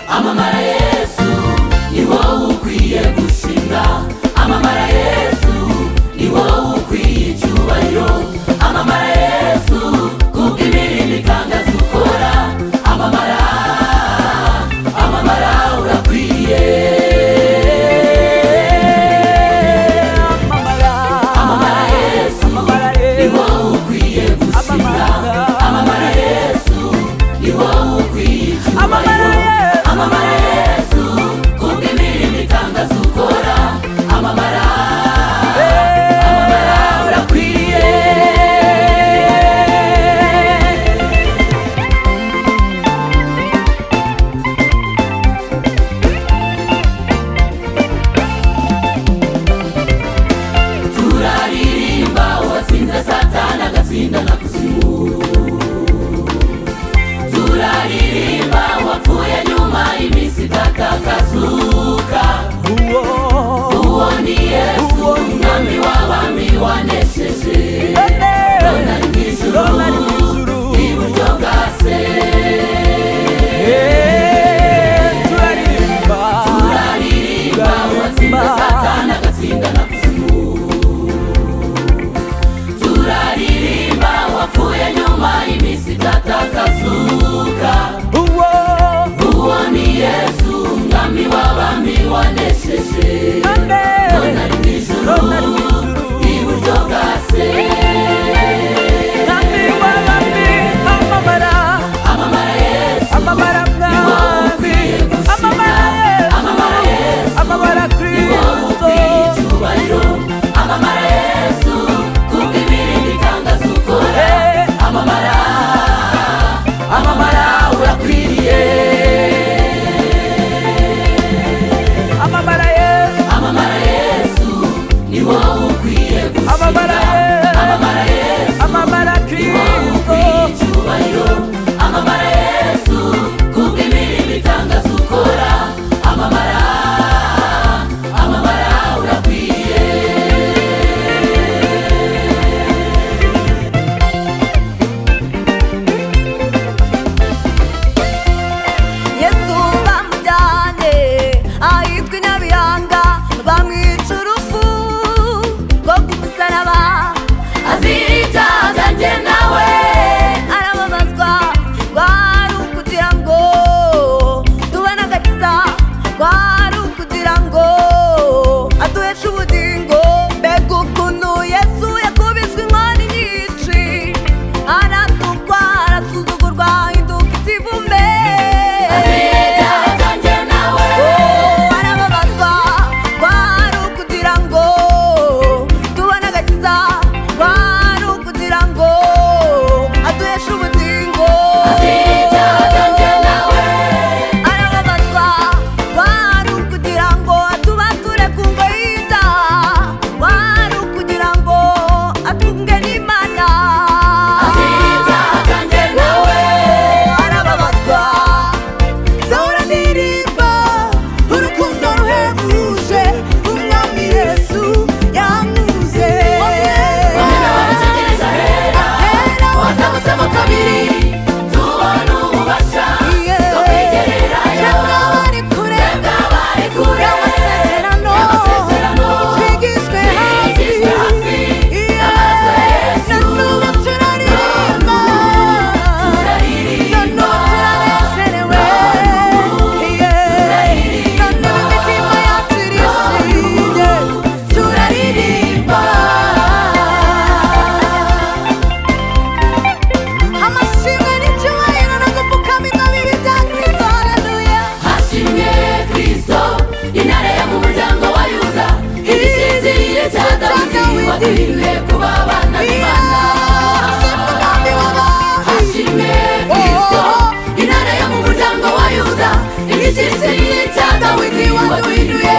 Amamara Yesu, ni wowe ukwiye gushimwa. Amamara Yesu, ni wowe ukwiye icyubahiro. Amamara Yesu, kubw'imirimo itangaza ukora. Amamara, amamara urakwiye. Amamara Yesu, ni wowe ukwiye gushimwa. Amamara Yesu, ni wowe ukwiye icyubahiro. Amamara Yesu, kubw'imirimo itangaza ukora. Amamara, amamara urakwiye. Turaririmba uwatsinze Satani agatsinda na kuzimu. Turaririmba uwapfuye nyuma y'iminsi itatu akazuka. Uwo ni Yesu, umwami w'abami wanesheje. None ari mu ijuru, iburyo bwa Se. Turaririmba uwatsinze Satani agatsinda na kuzimu. Turaririmba uwapfuye nyuma y'iminsi itatu akazuka. Uwo ni Yesu, umwami w'abami wanesheje. None ari mu ijuru, iburyo bwa Se. Amamara Yesu, ni wowe ukwiye gushimwa. Amamara Yesu, ni wowe ukwiye icyubahiro. Amamara Yesu, kubw'imirimo itangaza ukora. Amamara, amamara urakwiriye. Amamara Yesu, ni wowe ukwiye gushimwa. Amamara Yesu, ni wowe ukwiye icyubahiro. Amamara Yesu, kubw'imirimo itangaza ukora. Amamara, amamara urakwiye. Yesu bamujyanye ahitwa i Nyabihanga, bamwica urupfu rwo ku musaraba. Azira ibyaha byanjye nawe. Arababazwa, kwari ukugira ngo tubone agakiza, kwari ukugira ngo aduheshe ubugingo. Mbega ukuntu Yesu yakubiswe inkoni nyinshi, aratukwa, arasuzugurwa, ahinduka ikivume. Azira ibyaha byanjye nawe. Arababazwa, kwari ukugira ngo tubone agakiza, kwari ukugira ngo aduheshe ubugingo. Azira ibyaha byanjye nawe. Arababazwa, kwari ukugira ngo atubature ku ngoyi y'ibyaha, kwari ukugira ngo atunge n'Imana. Azira ibyaha byanjye nawe. Arababazwa. Zahora ndirimba urukundo ruhebuje umwami Yesu yankuze. Bamwe n'abamutegereza ahera, watabutsemo kabiri, tubona ububasha bwo kwigererayo. Twebwe abari kure Twebwe abari kure y'amasezerano, y'amasezerano, twigijwe hafi, twigijwe hafi n'amaraso ya Yesu. Na n'ubu turaririmba, na n'ubu turanezerewe, na n'ubu imitima yacu irishimye, turaririmba. Amashimwe n'icyubahiro no gupfukamirwa bibi bya Kristo, haleluya. Hashimwe Kristo, intare yo mu muryango wa Yuda, igishyitsi cya Dawidi, waduhinduye kuba abana b'Imana. Hashimwe umwami w'abami. Hashimwe Kristo, intare yo mu muryango wa Yuda, igishyitsi cya Dawidi, waduhinduye